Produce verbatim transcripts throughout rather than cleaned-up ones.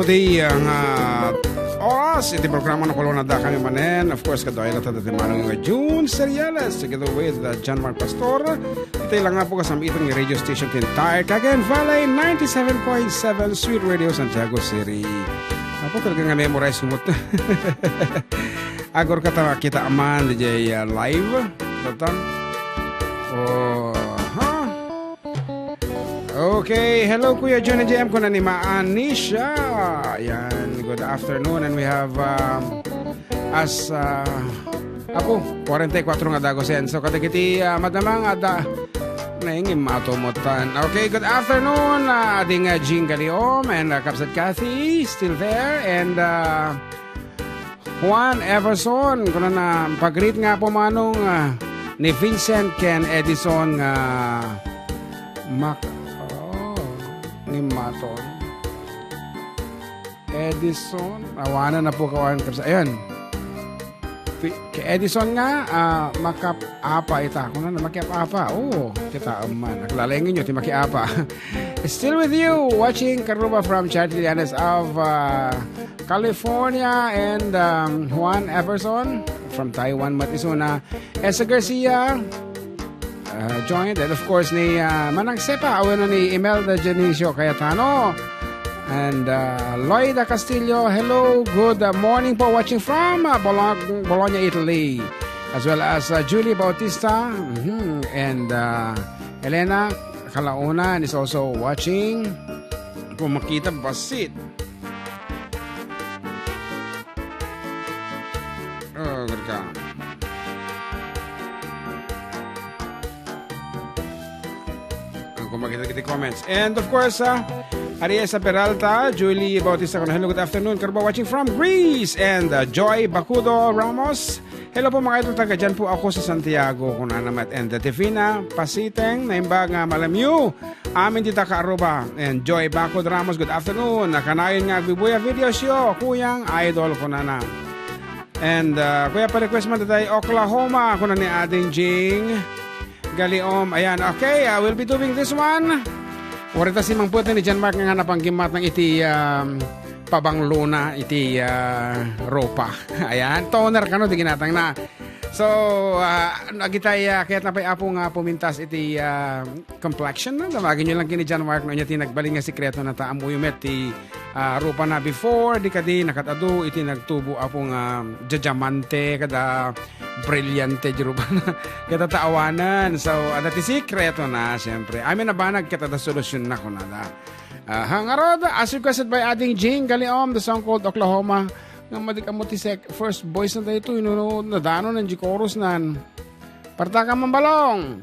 Today, nga oras, iti programa na Kulona da kami manen. Of course, kaduay la tayo ti manong nga June Seriales, together with uh, John Mark Pastor. Iti lang nga po kasamitan ng radio station ti entire Cagayan Valley, ninety-seven point seven Sweet Radio Santiago City. Ako talaga nga memorize humot. Agor ka ta kita aman, D J uh, live. Tatang. Oh, ha? Okay, hello Kuya John and J M, kuna ni Ma Anisha. Ayan, good afternoon. And we have um, as uh, apo, forty-four nga dagusen. So kadagiti uh, madama nga da naingim matumotan. Okay, good afternoon, uh, ading uh, Jean Galiom and uh, Kapsat Cathy, still there. And uh, Juan Everson, kuna na, pag-greet nga po manong ah, ni Vincent ken Edison nga mak-, oh, ni Maton. Edison, awanan na po kawan. Ayun. Fi-, kay Edison nga, ah, makap-, apa ita. Kuna na, makiap-apa. Oo, kita man. Naglalengin nyo, ti makiapa. Still with you, watching Karuba from Charity Llanes of uh, California, and um, Juan Everson from Taiwan, Matisuna, Esa Garcia, uh, joined, and of course, ni uh, Manang Sepa, awena ni Imelda Dionisio Cayetano, and uh, Loida Castillo. Hello, good uh, morning po, watching from uh, Bolog-, Bologna, Italy, as well as uh, Julie Bautista, mhm, and uh, Elena Calaonan is also watching. Kung makita, basit. Oh, gurka. Kung makita kita comments. And of course, uh, Ariesa Peralta, Julie Bautista, hello, good afternoon. Karuba watching from Greece. And uh, Joy Bacudo Ramos, hello po, mga idol, taga dyan po ako sa Santiago, kunana met. And uh, Divina Pasiteng, naimbag nga Malamyu, amin dita Karuba. And Joy Bacud Ramos, good afternoon. Nakanayon nga agbibuya videos yo, kuyang idol, kunana. And uh, kuya, pa-request man tayo Oklahoma, kuna ni Ading Jing Galiom. Ayan, okay, I will be doing this one. Warita si Mang Puti ni John Mark nga napanggimmat ng iti um, pabanglona iti uh, ropa. Ayan, toner kano di ginatang na. So, uh, agitay uh, kayat na pay apo nga pumintas iti uh, complexion na. Damagin nyo lang kini John Mark no niya ti nagbalin nga sikreto na ta amuyo met ti uh, ropa na before, di kadi nakat-adu iti nagtubo apo nga diamante kada brillante di ropa na. Kata taawanan. So, ada ti sikreto na, siyempre. Amin na banag kata da solusyon na kunada. Aha, ngarud, as requested by Ading Jing Galiom, the song called Oklahoma. Nga madik amo ti sec-, first voice na daytoy, no, no, nadano nan di chorus nan. Parta ka, Mambalong.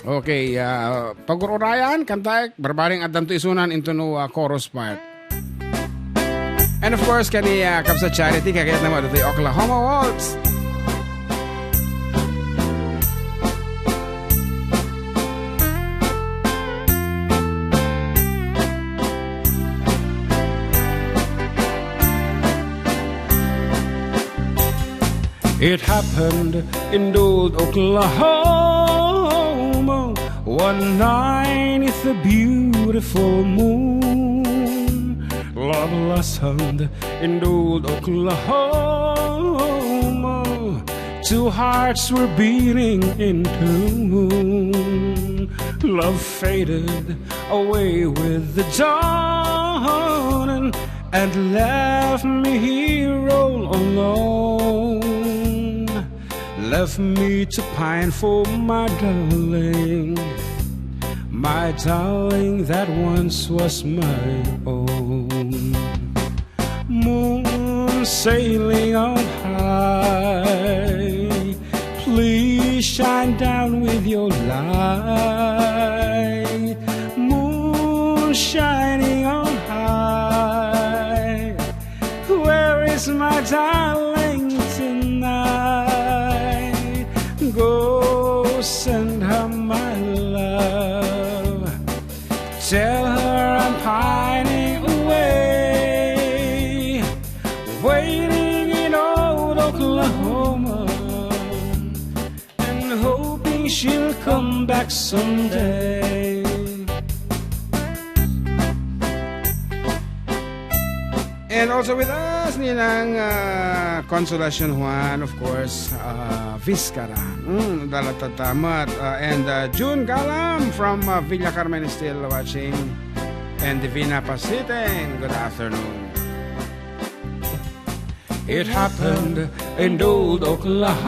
Okay, uh, pagururayan, kantaek, barbaring addanto isunan into no uh, chorus part. And of course, kani uh, Kabsat Charity, kakayat na mo, dito Oklahoma Waltz. It happened in old Oklahoma. One night, it's a beautiful moon. Love blossomed in old Oklahoma. Two hearts were beating in tune. Love faded away with the dawn and, and left me here all alone. Left me to pine for my darling, my darling that once was my own. Moon sailing on high, please shine down with your light. Moon shining on high, where is my darling tonight? Go send her my love. Tell her I'm pining away, waiting in old Oklahoma, and hoping she'll come back someday. And also with us, Ninang, uh, Consolacion Juan, of course, uh, Vizcara. Mm, dala tatta met, uh, and, uh, June Galam from, uh, Villa Carmen is still watching. And Divina Pasiting, good afternoon. It happened in old Oklahoma,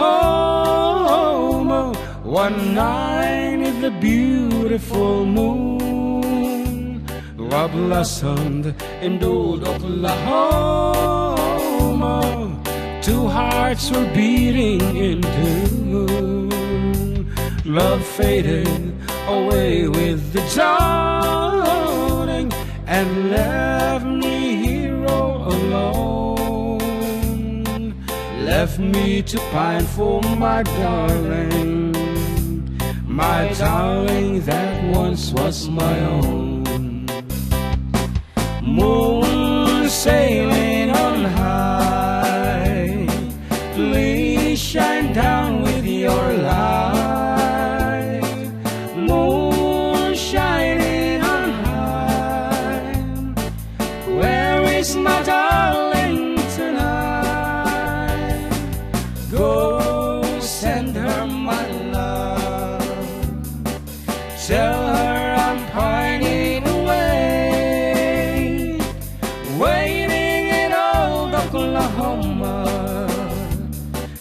one night in the beautiful moon. Love blossomed in old Oklahoma. Two hearts were beating in tune. Love faded away with the dawning and left me here all alone. Left me to pine for my darling, my darling that once was my own. Moon sailing on high, please shine down with your light. Moon shining on high, where is my darling tonight? Go send her my love. Tell her I'm pining away, waiting in old Oklahoma,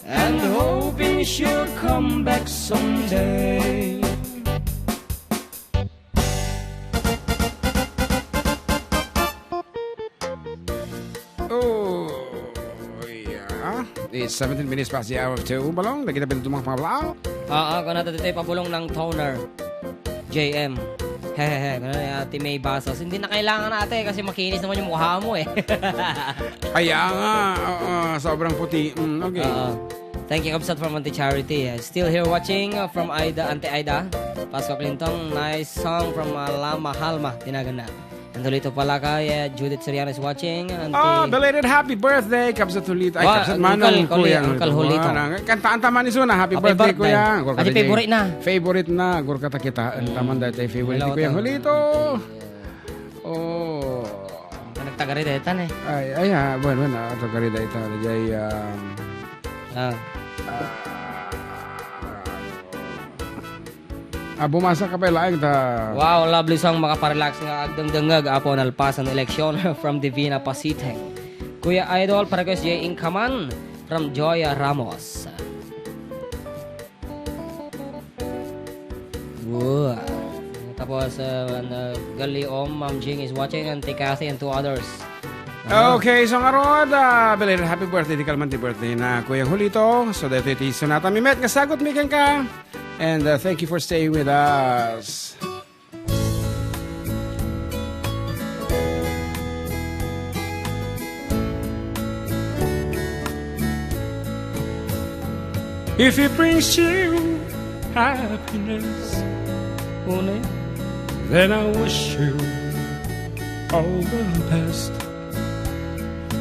and hoping she'll come back someday. Oh, yeah. It's seventeen minutes past the hour of two. Balong, lagi na pinatulong mga pangabla. Oo, kung natatitay pabulong ng toner. J M. Hehehe, ganun eh, Ate May Basas. Hindi na kailangan, ate, kasi makinis naman yung mukha mo eh. Kaya nga, oo, sobrang puti. Mm, okay. Oo. Thank you, Kabsat, from Auntie Charity. Uh, still here watching, uh, from Aida, Auntie Aida. Pasco Clinton, nice song from, uh, Lama Halma, tinagan na. And Julito pala kay, uh, Judith Soriano is watching. Auntie... Ah, belated happy birthday, Kabsat Julito. Ay, Wa-, Kabsat Manong, Uncle, Kuya, Kuya, Uncle Julito. Wa, nang-, kantaan ta man isu na, happy Happy birthday, birthday. Kuya. Kasi favorite na. Favorite na, gurka ta kita. Ang Mm. taman dahil tayo favorite ni Hello, Kuya to. Julito. Oh. Ang nagtagari daytan eh. Ay, ay, ha, bueno, bueno, tagari daytan. Jay, um, Ah. Ah, bumasa ka pa laeng ta. Wow, lovely song, makaparelax nga agdengdengngeg, Apo, nalpasan eleksyon from Divina Pasiteng. Kuya Idol, pa-request J Ing Kaman from Joya Ramos. Wow. Tapos, uh, and, uh, Galiom, Ma'am Jing is watching, and Tikasi and two others. Aha. Okay, so ngarud, ah, belated happy birthday, di kalman ti birthday na Kuya Julito. So, dito iti sonata mi met nga sagut mi kenka. And, uh, thank you for staying with us. If it brings you happiness, Une, then I wish you all the best.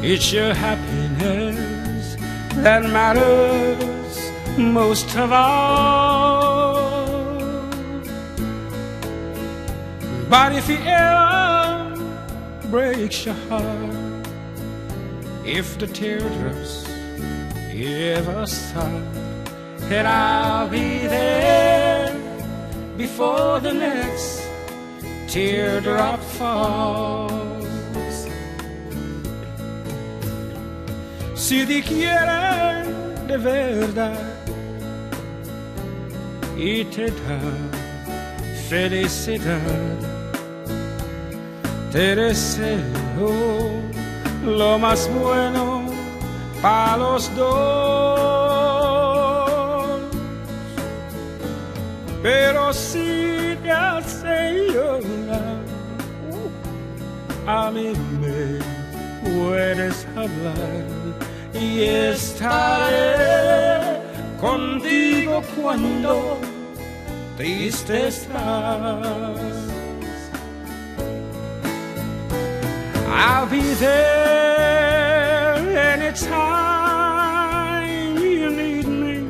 It's your happiness that matters most of all. But if it ever breaks your heart, if the teardrops ever start, and I'll be there before the next teardrop falls. Si Dios quiere de verdad y te da felicidad, te deseo lo más bueno pa los dos. Pero si te hace llorar, a mí me puedes hablar y estaré contigo cuando triste estás. I'll be there anytime you need me,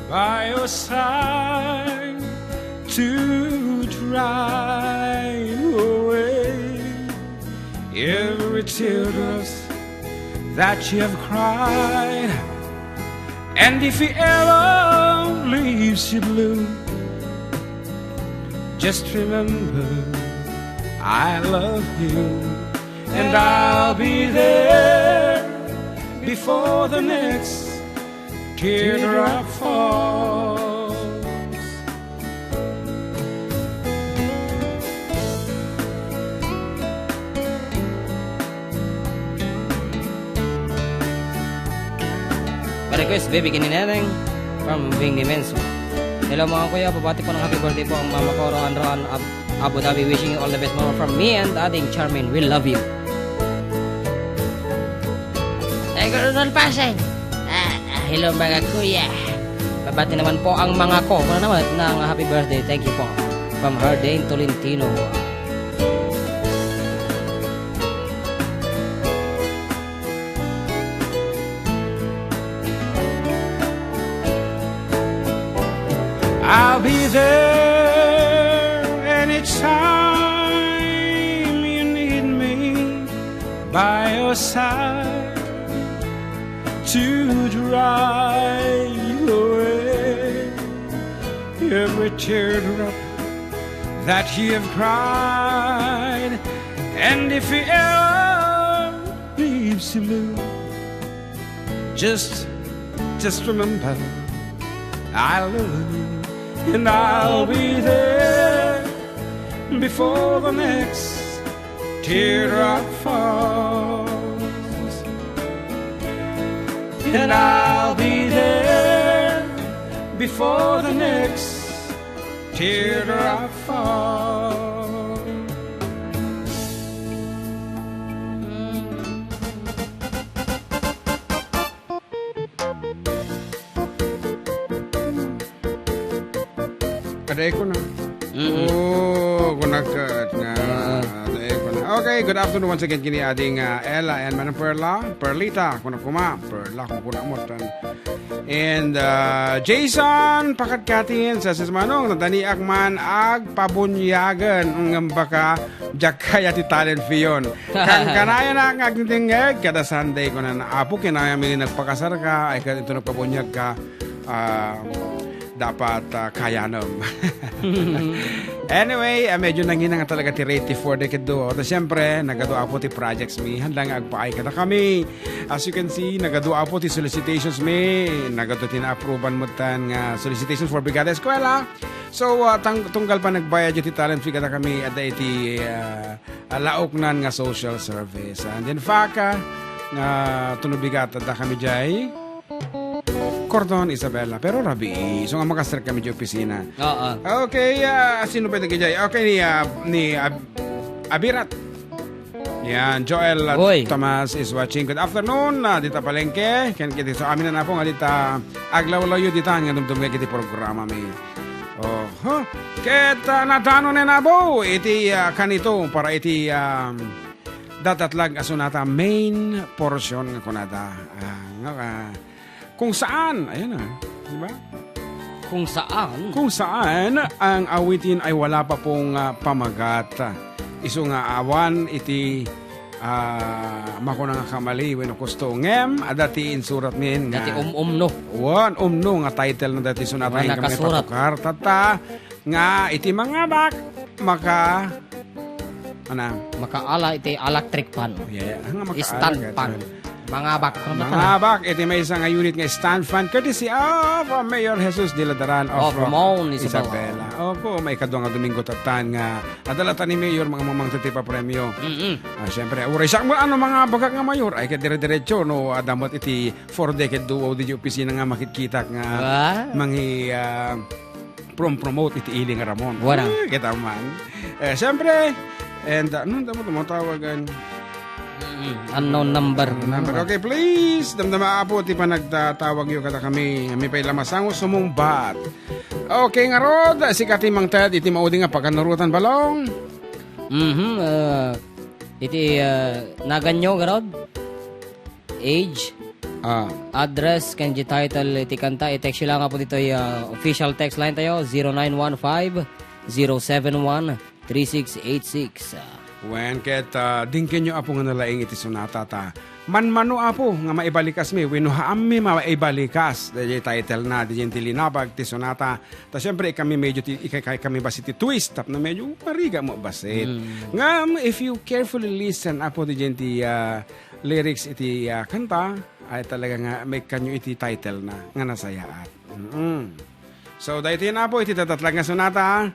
by your side to dry away every teardrop that you have cried. And if he ever leaves you blue, just remember I love you. And I'll be there before the next teardrop falls. Request, Baby Kinineneng from Bing Dimenso. Hello, mga kuya, pabati po ng happy birthday po ang mama ko, Roan Roan, Ab-, Abu Dhabi. Wishing you all the best, mama, from me and Ading Charmaine. We love you. Ay, Colonel Pasay. Ah, ah, hello, mga kuya. Pabati naman po ang mga ko. Ano naman, ng happy birthday. Thank you po. From Harding Tolentino. I'll be there anytime you need me by your side to dry away every teardrop that you have cried. And if you ever leaves you blue, just, just remember, I love you, and I'll be there before the next teardrop falls. And I'll be there before the next teardrop falls. Kadaay ko na. Mm-mm. Oh, kunakat nga. Ah. Kadaay ko na. Okay, good afternoon once again, kini ading, ah, Ella and Manang Perla. Perlita, kuna kuma. Perla, kuna kuma. And, uh, Jason Pakatkatin, sa Sis Manong, nadaniak man agpabunyagen, ngem baka diak kaya ti talent fion. Kankanayanak nga agdingdingngeg, kada Sunday, kunan, Apo, kinayam iti nagpakasar ka, ay, ket ito nagpabunyag ka, ah, dapat, ah, kayanem. Anyway, ah, medyo nanginang talaga ti rate ti four decade duo. Ta siyempre, nagadu, Apo, ti projects mi. Handa nga agpaay kadakami. As you can see, nagadu, Apo, ti solicitations mi. Nagadu ti na-approvean met tan nga solicitation for Brigada Eskwela. So, ah, tang-, tunggal pa nagbayad ti talent fee kadakami, adda iti, ah, ah, laoknan nga social service. And in fact, ah, nga tunubigat, adda kami jay Cordon, Isabela. Pero rabii, so nga makasar kami jay opisina. Oo. Okay, ah, sino pa ito jay? Okay, ni, ah, ni, ah, Abirat. Yan, Joel at Uy. Tomas is watching. Good afternoon, ah, dita palengke. Ken kiti so amin na po nga dita aglawlawyo ditan nga dumdumngeg iti programa mi. Oh, huh? Ket, ah, nadano ne nabo iti, ah, kanito para iti, ah, dadatlag a sonata main portion nga kunada. Ah, nga, ah, Kung saan, ayan na, di ba? Kung saan? Kung saan ang awitin ay wala pa pong, ah, pamagat. Isu nga awan iti, ah, makuna nga kamali wenno kusto. Ngem, adda ti insurat min nga Dati um-umno. Wan, umno nga title na dati sunat Wala nga kasurat. Patukar. Tatta, nga iti mangabak, maka-, ana? Makaala iti electric fan. Yeah, nga makaala Stand ket fan. Mangabak. Mangabak iti maysa nga unit nga stand fan courtesy of, uh, Mayor Jesus de la Daran of, Of uh, Mount Isabela. Isabela. Opo, maikadua nga Domingo tatan nga adala ta ni Mayor mga mamangtad ti papremyo. Mm-mm. Ah, siyempre, uray siak mo, ano, mga bagak nga mayor, ay, kadire-diretso, no, adda met iti four decade duo di opisina nga makitkitak nga Wow. mangi-, ah, prom-promote iti ili nga Ramon. Wala. Eh, kita man. Eh, siyempre, and, uh, ano, tama, tumatawagan. Mm, unknown number. Unknown number. Okay, please, damdama, Apo, ti panagtatawag yo kada kami. Kami pa'y lamasango sumungbat. Okay, ngarud, sika ti Mang Ted, iti maudi nga pagkanurutan balong. Mhm, uh, iti, uh, naganyo, garod? Age, Ah. address, ken di title iti kanta, i-text yo lang, Apo, ditoy, ah, official text line tayo, zero nine one five, zero seven one, three six eight six. Ah, Wen ket, ah, dingkenyo, Apo, nga nalaing iti sonata ta manmano, Apo, nga maibalikasmi wenno haammi maibalikas daydiay title na, daydiay ti linabag ti sonata. Ta siempre, ikami medyo ti, ika-, ikami basi ti twist, tapno medyo mariga mo basi. Mm. Ngam, if you carefully listen, Apo, daydiay ti, ah, lyrics iti, ah, kanta, ay talaga nga maikkanyo iti title na nga nasayaat. Mm. So, daytoy na, Apo, iti tatatlag nga sonata.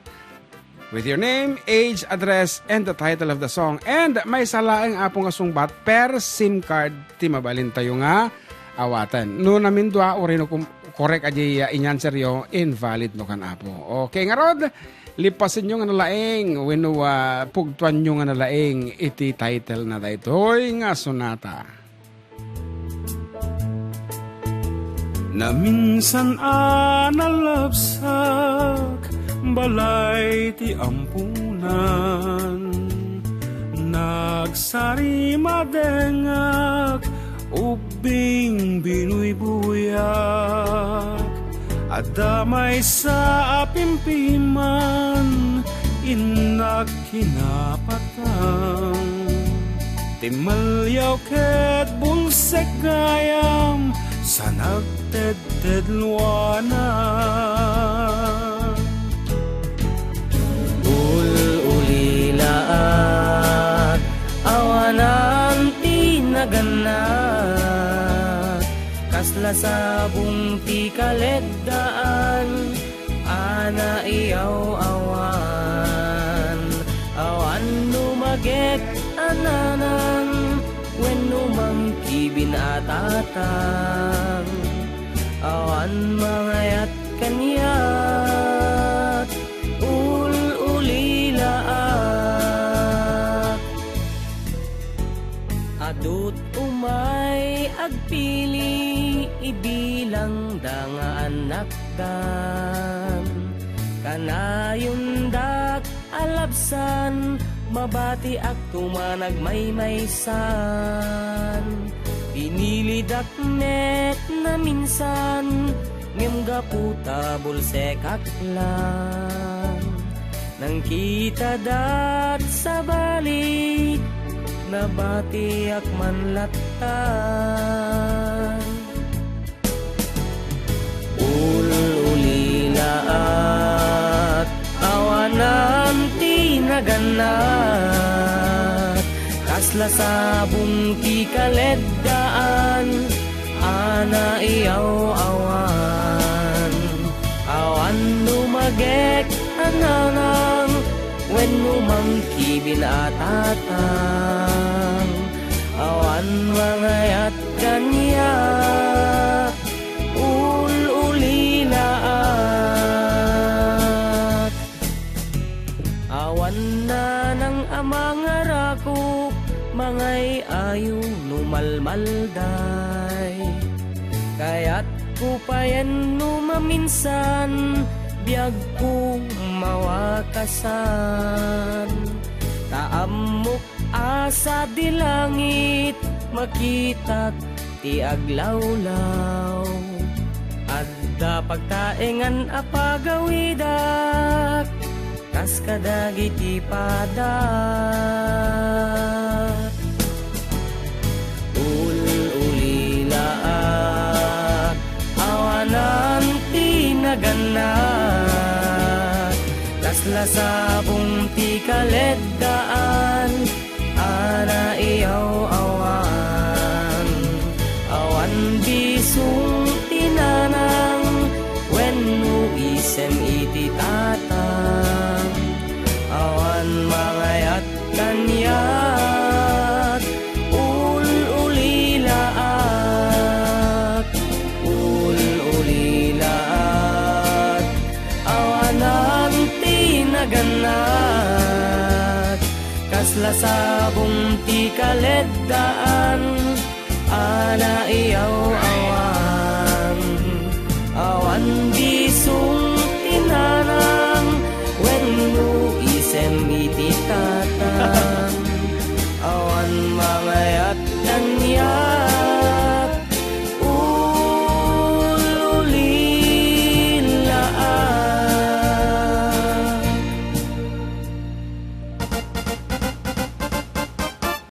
With your name, age, address, and the title of the song. And maysa laeng, Apo, nga sungbat per SIM card ti mabalintayo nga awaten. No namindua, uray no kum-, korek a di, ah, inyanseryo, invalid no kan, Apo. Okay, ngarud, lipasenyo nga nalaing, wenno, ah, pugtoanyo nga nalaing iti title na daytoy nga sonata. Naminsan a nalabsak balay ti ampunan, nagsarimadengak ubbing binuybuyak. Adda maysa a pimpiman, innak kinapatang. Timmaliaw ket bulsek gayam sa nagtedtedluanan. Ul-ulilaak, awanan ti nagannak, kasla sabong ti kaleddaan, a naiyaw-awan. Awan no magek a nanang wenno mangkibin a tatang. Awan mangayat kaniak, ul-ulilaak. Adut umay agpili, ibilangda nga annakdan. Kanayondak a labsan, mabatiak tumanag maymaysan. Pinilidak met naminsan, ngem gapu ta bulsekak lang. Nangkitadat sabali, nabatiak man latta. Ul-ulilaak, awanan ti nagannak, kasla sabong ti kaleddaan, a naiyaw-awan. Awan no magek a nanang wenno mangkibin a tatang. Awan mangayat kaniak, ul-ulilaak. Awan nanang a mangarakok, mangay-ayo no malmalday. Kayatko payen no maminsan, biagko mawakasan. Ta ammok a sadi langit, makitak ti aglawlaw. Adda pagtaengan a pagawidak, kas kadagiti padak. Ul-ulilaak, awanan ti nagannak, kasla sabong ti kaleddaan, a naiyaw-awan. Awan bisong ti nanang wenno isem iti tatang. Awan mangayat kaniak, ul-ulilaak, ul-ulilaak. Awanan ti nagannak, kasla sabong ti kaleddaan, a naiyaw-awan. Awan